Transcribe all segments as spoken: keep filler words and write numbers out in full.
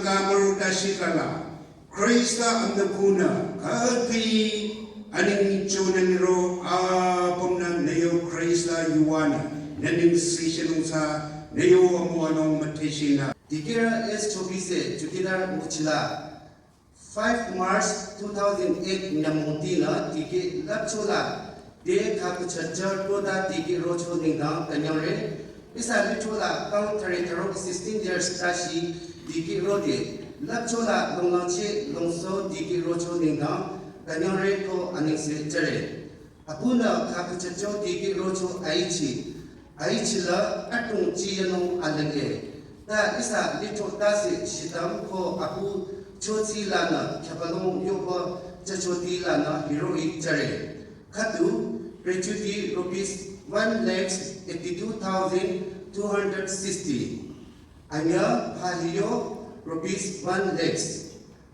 Kamaro tashikala, Khrista amna kuna, kapi, aning chonang ro, apamna nayo Khrista yuwani, naning sishanungsa, nayo amuanong mateshina. Dikira S Chobise, Chukida Uchila, five March two thousand eight nyamongti na dike lapchola de khakuchacha toda dike rocho ningdang kanyangre. Isa lichola kang thare tharo sixteen years tashi dike rode lapchola longlache longso dike rocho ningdang kanyangre ko anengse jare. Abunü khakuchacho dike rocho aichi. Aichila atung chiyanung alenge. Ta isa licho tase shitam ko abu chochi lana kyabalong yoba chachoti lana hiroi jare. Khatu gratuity rupees one lakh eighty-two thousand two hundred sixty. Anya hahiyo rupees one lakh.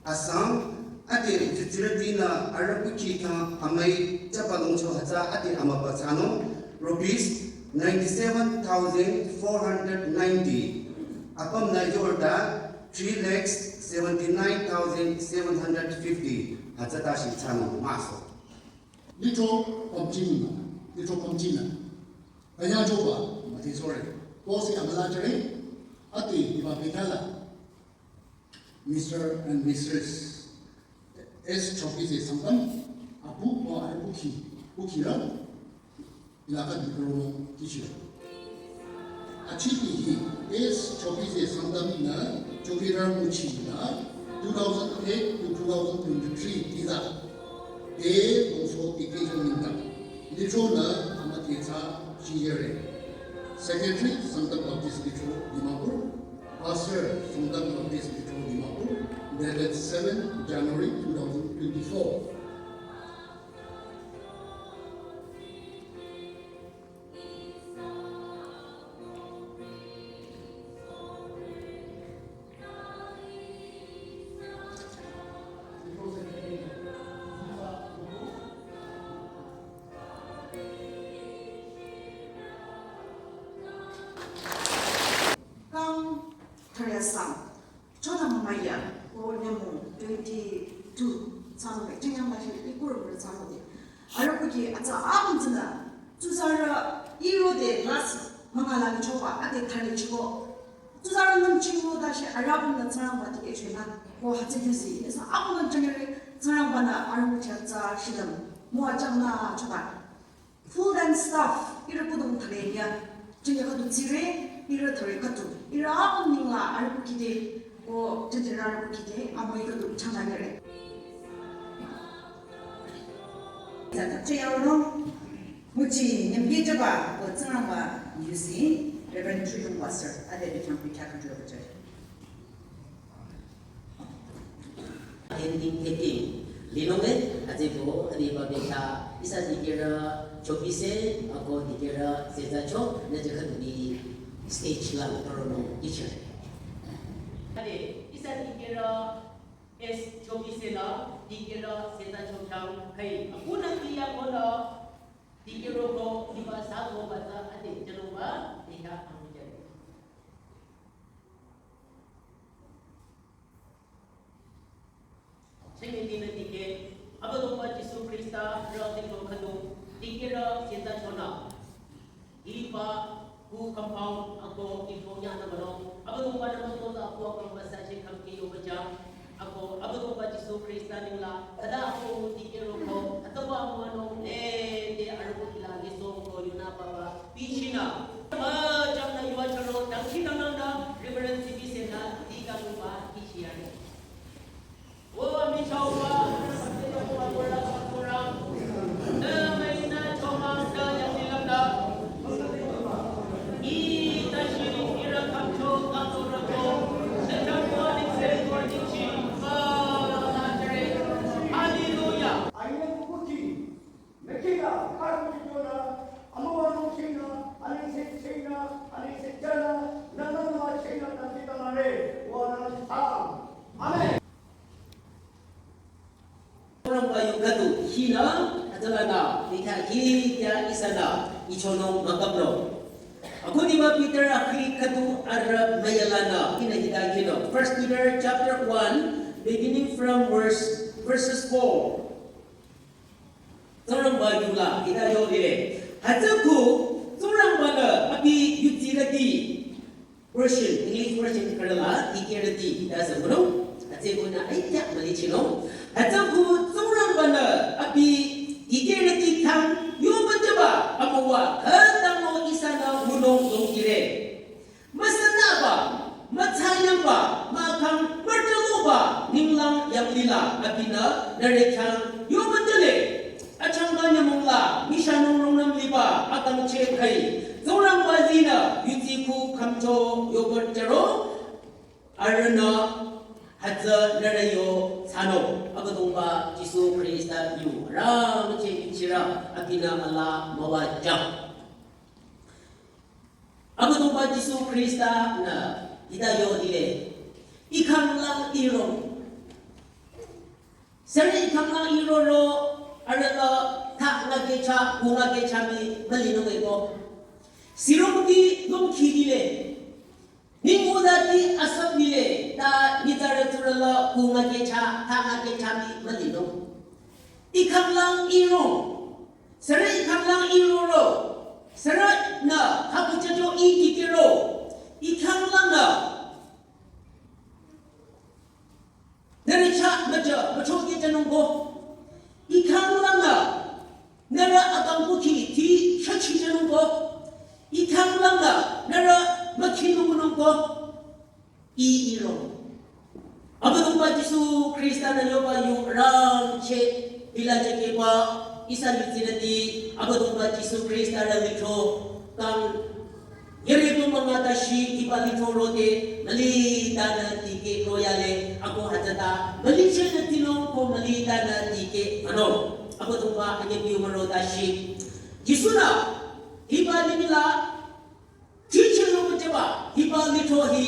Asang, ade jujirati na arabuki kang amai chapalongcho hatsa ade amapa tsano, rupees ninety-seven thousand four hundred ninety. Apam na yorda three lakhs seventy-nine thousand seven hundred fifty. Hatsa tashi tsano maso. Litro pamchina, litro pamchina. Kanya joba, mati sore. Kosi amala jare, ati iba pitala. Mister and Missus S Chokise Sangtam, apu wa apuki, pukira, ilaka dikrono kishira. Achipi hi S Chokise Sangtam na Chokira Muchi na two thousand eight to two thousand twenty-three tida. Te longso tike joninda. Litro na amati tsa chiyere. Secretary Sangtam Baptist Litro Dimapur. Pastor Sangtam Baptist Litro Dimapur, dated seven January two thousand twenty-four. Kang Teresa, Chona Maya, ko nyamong twenty-two, tsangwe, chinyang lahi, ikur mura tsangwe. Arakuki atsa abunzina, tsuzara, iro de las, mangala ni choba, ade thani chibo. Tsuzara nam chingo dashi, arabun na tsarang bati echena, ko hatsi yuzi, esa abun na chanyare, tsarang bana, arakuki atsa shidam, mo achang na choba. Food and stuff, ira kudung thare ya. Chinga kadu tsire, ira thare kadu. Ira apun ningla, ara kukide, o, jajara ara kukide, amoi kadu changa nere. Zata chaya ro, muchi, nyambi jaba, o, tsangba, yusi, Reverend Chuyung Pastor, ade bitang pitha kadu bachai. Ending taking. Linonge, azibo, adi babeta, isa dikira, chokise, ako dikira, seza cho, na jaka duni stage la, parono, teacher. Ade, isa dikira, es chokise la, dikira, seza cho chang, kai, akuna tiya kola, dikiro ko, iba sa ko bata, ade, jalo ba, dikha, amu jalo. Chenge dina dike, Abüdongba Jisu Krista, rao dikro khadu, dikira sienta chona. Iba, ku compound, ako, ikro nya na mano, Abüdongba na mano za ku ako masa che kam ki yo bacha, ako, Abüdongba Jisu Krista ningla, kada ako dikiro ko, ataba mano, le, de, arubu kila, liso ko, yuna baba, pichina. Ba, jam na yuwa charo, dangki dangnang da, Reverend Sibi Sena, dika luba, kichia. Hallelujah. Mekina, karmujona, amawano kina, anise china, anise jana, nana nama china, nanti tamare, wana tam. Amen. Orang bayu kadu hina, atalana, ika hi ya isana, ichonong makamno. Akhudiba Peter akhi khüdu arüh müyalanü ihnü hita kino. First Peter chapter one, beginning from verse, verses four. Tsingrangba yula hita yo lile. Hütsüku Tsingrangba-nü abi yutsirüti. Version, English version khürüla dikehrüti hita sünung. Hütsükunü aitya mülichinung. Hütsüku Tsingrangba-nü abi dikehrüti khyang yoba jüba amüwa khütango ihsanü ngunung dongkire. Müsünaba, mütsayangba, mahkhang mürtüluba ninglang yanglila abinü nührü khyang yoba jüle. Achangka nyümong la, mishanung rungnüm liba akangcheh khüi, Tsingrangba zinü yutsi khu khümcho yoba jüro, arühnü hütsü nührü yo thsanung. Abüdongba Jisu Khrista yu rangcheh yuchirü abinü alaa müwajüng. Abüdongba Jisu Khrista-nü hita yo lile. Ih khanglang ihrong. Sürü ih khanglang ihroro arüh la thangakehcha, kungakehcha mii mülinung eko. Sirongti longkhi lile. Ning udati asüp lile, ta nyitsarü tsurü la kungakehcha, thangakehcha mii mülinung. Ih khanglang ihrong. Sürü ih khanglang ihroro. Sürünü khükuchacho ih dikehro. Ih khanglangnü nührü chah müja, müchokehjünungko. Ih khanglangnü nührü akang kukhi ti shachijünungko. Ih khanglangnü nührü mükhinungnungko. Ih ihrong. Abüdongba Jisu Khrista-nü yoba yu rangcheh hila jekeba ihsa yutsirüti Abüdongba Jisu Khrista rü lithro kang yere ko manga tashi hiba lithro rode mülitanü dikeh royale ako hütsüta mülichehnü tinung ko mülitanü dikeh ano. Abüdongba anyübiu müro tashi. Jisu-nü hiba limih la Teacher lo müjeba, hiba lithro hi,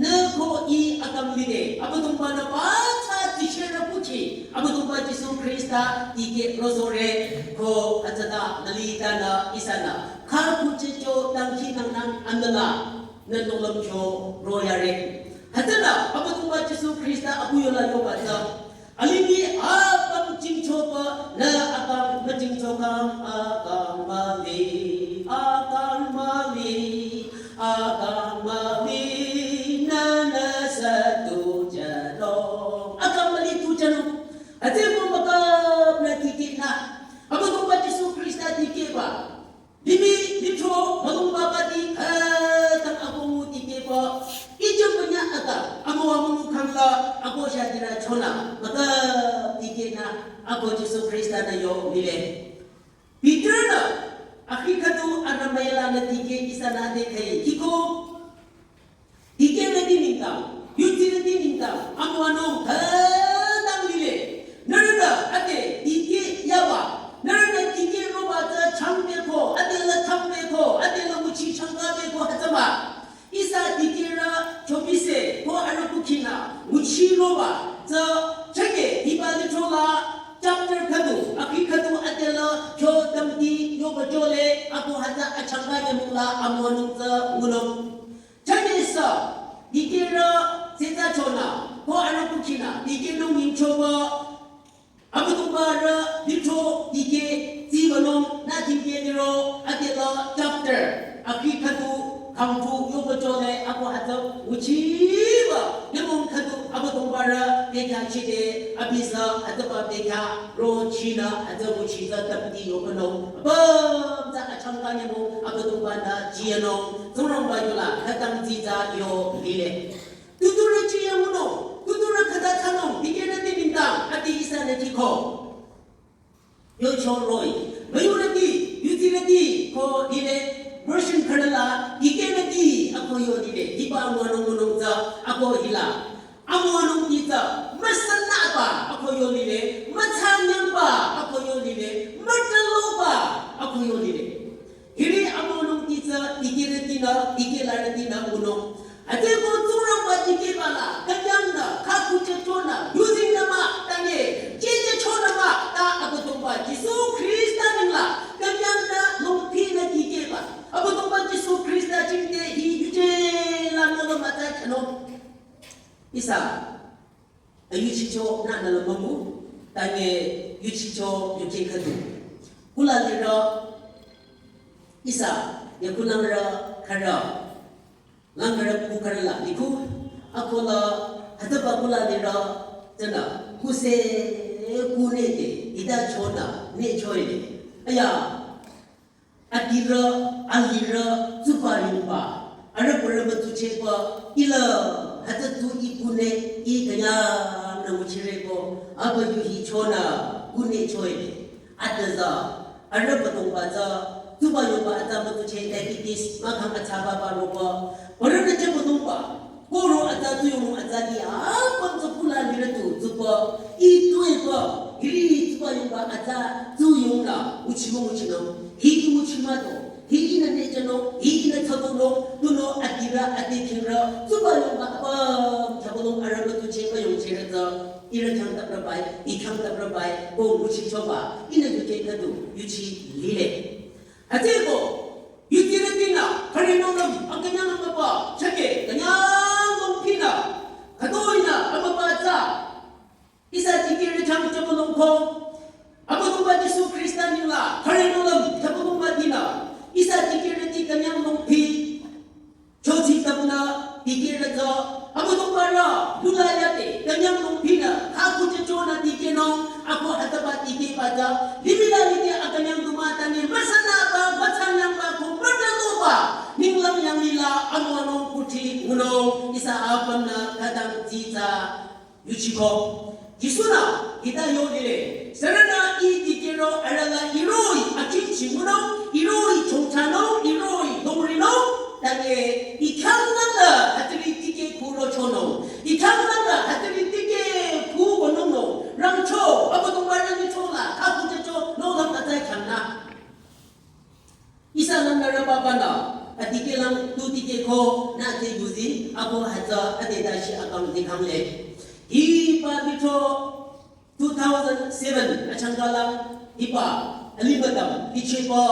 nü ko ih akang lide, Abüdongba-nü ba thsa teacher nü kuchi, Abüdongba Jisu Khrista dikeh rozore, ko hütsüta mülitanü ihsanü, khükuchacho dangkhidangnang amüla, nü nohlüm kyo royare. Hütsüla, Abüdongba Jisu Khrista aku yola yoba tsü, Alimih akang jingchoba nü akang müjingchokang akang müli, akang müli, akang müli nü nüsü tujünung. Akang müli tujünung. Hütsüeko mükap nü dikehnü. Abüdongba Jisu Khrista dikehba. Limih, lithro, mülungba bati, khütang ako ngu dikehba. Ijüm banya ata, amo amo ngu khangla, ako shadirü chonü, mükap dikehnü, ako Jisu Khrista-nü yo lile. Peter-nü, akhi khüdu arüh müyalanü dikeh ihsanü ade khüi, kiko. Dikehrüti nengdang, yutsirüti nengdang, amüwanung khütang lile. Nührünü ade dikeh yaba, nührünü dikeh roba tsü changpeko, ade la changpeko, ade la nguchi changkapeko hütsüba. Ihsa dikehrü chobise ko arüh kukhinü nguchi roba tsü chake hiba lithro la chapter khüdu, akhi khüdu ade la kyo tamti yoba jole, ako hütsü achangka nyümong la amüwanung tsü ngunung. Chünye sü, dikehrü setsü chonü, ko arüh kukhinü, dikehnung nyingchoba, Abüdongba rü lithro dikeh tsibanung nü dikeh liro, ade la chapter, akhi khüdu, khangtu, yoba jole, ako hütsü, nguchiba, nyümong khüdu, Abüdongba rü, bekhyah chide, abi tsü, hütsüba bekhyah, Ro chinü hütsü nguchi tsü tamti yobanung. Apüm tsü achangka nyümong Abüdongba-nü jiyünung. Tsingrangba yola khütang tsitsa yo lile. Tuturü jiyangunung. Tuturü khüta thsanung. Dikehrüti nengdang. Ati ihsanü kiko. Yocho roh-i. Müyurüti, yutsirüti ko lile. Version khürüla. Dikehrüti ako yo lile. Hiba amüwanung ngunung tsü ako hila. Amüwanungti tsü, müsünaba ako yo lile, mütsanyangba ako yo lile, mütüluba ako yo lile. Hiri amüwanungti tsü, dikehrütinü, dikehlarütinü ngunung. Hütsüeko Tsingrangba dikehba la, Ayuchicho nana la mamu, tange yuchicho yuki khüdu. Kula lirü, ihsa, ya kulang rü, khürü. Lang rü ku khürü la, liku, akola, hütsüba kula lirü, tsünü, kuse, ku ne te, ita chonü, ne choile. Aya, adirü, alirü, tsuba yungba, arüh pürü mütsuchehba, ila, hütsü tu i kune, i kanya, na muchireko, aba yu hi chonü, kune choile. Atüza, arüh padongba tsü, tsuba yungba atsa mütsucheh diabetes, mahkhang atsaba ba roba, pürü nü che padongba, Koro atsa tsuyong atsa di apüm tsü kula lirü tu tsuba, i tuepü, hiri tsuba yungba atsa tsuyong la, uchi mo uchi no, hi i uchi ma to, hi i nü ne chano, hi i nü tsabo no, tu no adirü, adi khingrü, tsuba yungba apüm, tsabo no arüh mütsucheh ba yongcheh rü tsü, irü khyang taprü bai, i khyang taprü bai, ko uchi choba, i nü yuke khüdu, yuchi lile. Hütsüeko, yuti rütinü, khürü nü lüm, akünyang amüba, chake, künyang longphinü, khütoinü, amüba tsü. Ihsa dikehrü chang chapalongko, Abüdongba Jisu Khrista ningla, khürü nü lüm, chapalongba tinü, ihsa dikehrüti künyang longphi, Chochi tapnü dikehrü tsü, Abüdongba rü, lula yade, künyang longphinü, khaku chechonü dikehnung, ako hütsüba dikehba tsü, limih la lide akünyang du mah tange, müsanüba, müthsanyangba, ko mütanoba, ninglang yanglila, amüwanung kuthi, ngunung, ihsa apümnü, khütang tsitsa, Yuchiko, Jisu-nü hita yo lile, sürünü i dikehro arüh la iroh-i akhichi ngunung, iroh-i chongchanung, iroh-i dongrinung, tange i khyanglang la hütsüri dikeh khu rochonung, i khyanglang la hütsüri dikeh khu wünungnung, rangcho, Abüdongba rangcho la, khaku checho, nolang atsai khyangna. Ihsa lang nührü papa nü, adikehlang tu dikeh ko nü te yuzi, ako hütsü ade dashi akang dikhangle. Hiba bitho two thousand seven achangkalang hiba alimütüm hichiba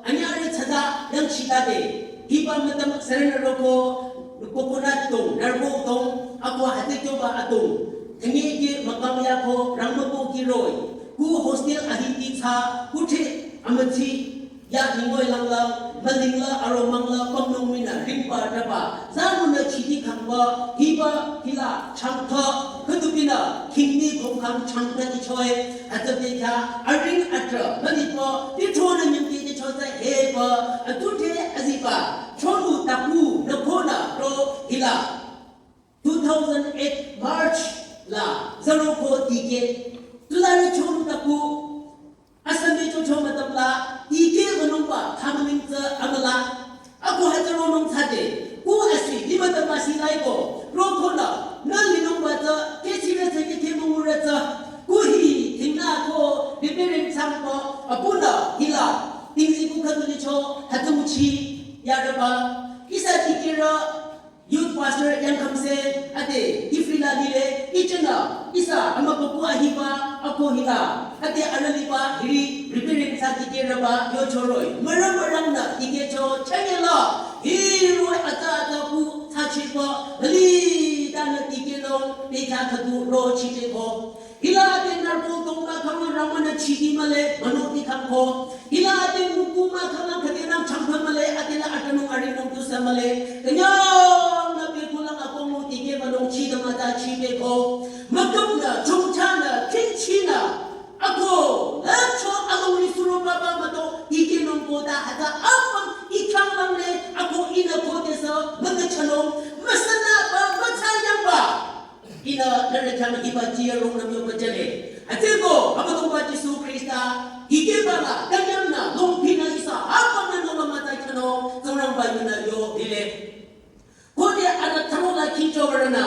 anyare tsada yangchitade. Hiba mütüm sürünü roko coconut tong, narko tong, ako hütsü kyoba atong. Thengeke mükang yako rangmüko kiroi. Ku hostel ahiti tsü, kuthe amütsi ya hingoi langla, mülingla, aromangla, pamnung minü, ringba, raba, zanunü chidi khangba, hiba, hila, changkha, khütupinü, khingni khongkhang changkha ichoi, hütsüte kha, aring atra, mülipa, pithonü nyimti ichoi tsü heba, atute aziba, chonu taku, nükhonü, ro, hila. Two thousand eight March la, zero ko dikeh, tulare chonu taku, Asami cho cho mütüm la, dikeh wünungba, khamüling tsü amüla. Ako hütsü ronung tsade, ku asi, limütüm asi laiko, roko la, nü linungba tsü, kesi rü tsü, keke mungu rü tsü, ku hi, tingna ko, bibiring tsangko, abuna, hila, tingzi ku khütuli cho, hütsü muchi, yaraba, ihsa dikehro, Youth pastor yangkhamse, ade, ifrila lile, ichenü, ihsa, amübükuh ahiba, ako hila, ade, arüliba, hiri, repairing sa dikehrüba, yochoroi, mürü mürüngnü, dikehcho, chanyela, hiroi, ata, ata, ku, tsachiba, bali, tanü, dikehlong, pekha, khüdu, ro, chiteko. Hila ate narko tongba khangla ramana chidi male, manoti khangko. Hila ate mukuma khangla khatenang changpha male, ate la atanung arinung tusa male. Kanyang na pekulang akomu dikeh manung chida mata chibeko. Makapna, chongchana, kinchina. Ako, lacho along ni suro baba mato, dikehnung koda hata apang ikhanglang le, ako ina kotesa, mangachanung, masanaba, matsayangba. Ina nührü khyang hiba jiyarong nü myo müjale. Atsüko, Abüdongba Jisu Khrista, dikehba la, kanyang nü, longphinü ihsa, apang nü noma matai khano, Tsingrangba yunü yo lile. Khode arüh tharo la kicho varana,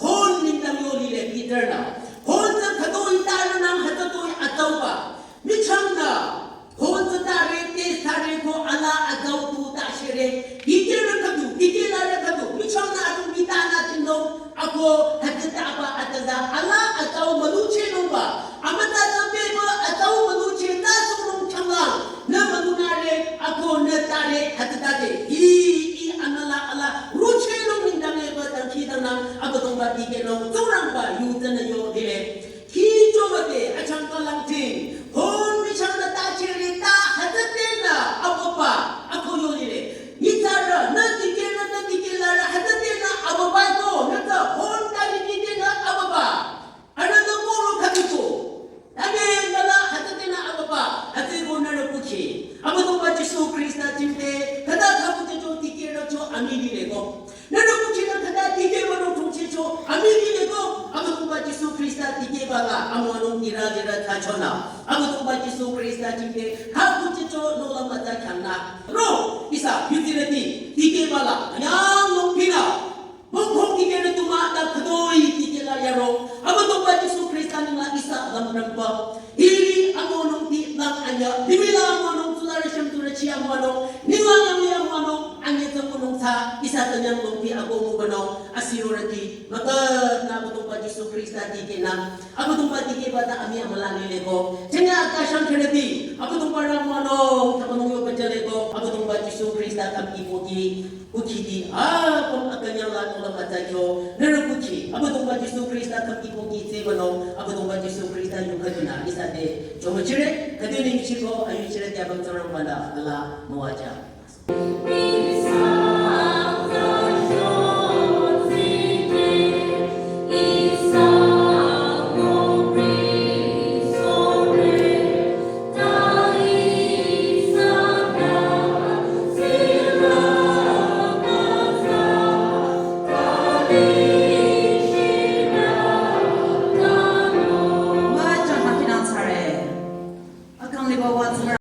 hon nengdang yo lile Peter nü. Hon tsü khütoi tarü nang hütsütoi atauba. Michang nü, Hon tsü tare, te tare ko ala atsau tu ta shere. Dikehrü khüdu, dikehlarü khüdu. Michang nü atu mita nü tinlo. Ako hütsütaba ataza ala atsau maluche nungba. Amüta tsü peba atsau maluche ta sunung changlang. Nü malunare, ako nü tare, hütsütade. Hi, i anala ala. Ruche nung nengdang eba dangkhidangnang. Aba Langting, hon michang na ta chiri ta hütsütenü abüba, ako yo lile. Nyitsarü, nü dikehrü, nü dikehlarü, hütsütenü abüba ko, nü ta hon ta dikehrü abüba. Arüh nü ko ro khüdu ko. Tane nü la hütsütenü abüba, hütsüko nührü kukhi. Abüdongba Jisu Khrista jingte, khüta khübu te cho dikehrü cho amii lile ko. Nührü kukhi nü khüta dikehba nung chungcheh cho, amii lile ko, Abüdongba Jisu Khrista dikehba la, amüwanung ira lira thsachonü. Abüdongba Jisu Khrista jingte, khübu te cho nola mütsa khyangna. Ro, ihsa, yutirüti, dikehba la, anyang nung pinü. Bongkong dikehre tu mah ta khütoi dikehla yaro. Abüdongba Jisu Khrista nengla ihsa lümrümba. Hiri amüwanung ti lang anyüh. Limih la amüwanung, tsularü shümtsurü chi amüwanung, ninglang yangli amüwanung, anyüh tsü münung tsü, ihsa künyang longpi akoh mübünung, asirorüti, müküp nü Abüdongba Jisu Khrista dikehnü, Abüdongba dikehba ta amii amüla lile ko, chenya akashang kherüti, Abüdongba rü amüwanung, ta münung yo pachale ko, Abüdongba Jisu Khrista kham ipoki, kukhiti, apüm akünyang la nola mütsa kyo, nührü kukhi, Abüdongba Jisu Khrista kham ipoki tsebünung, Abüdongba Jisu Khrista yu khüdunü, ihsa te, chomüchire, khüdu nengchiko, ayuchire te apüm Tsingrangba la, ala, müwajü.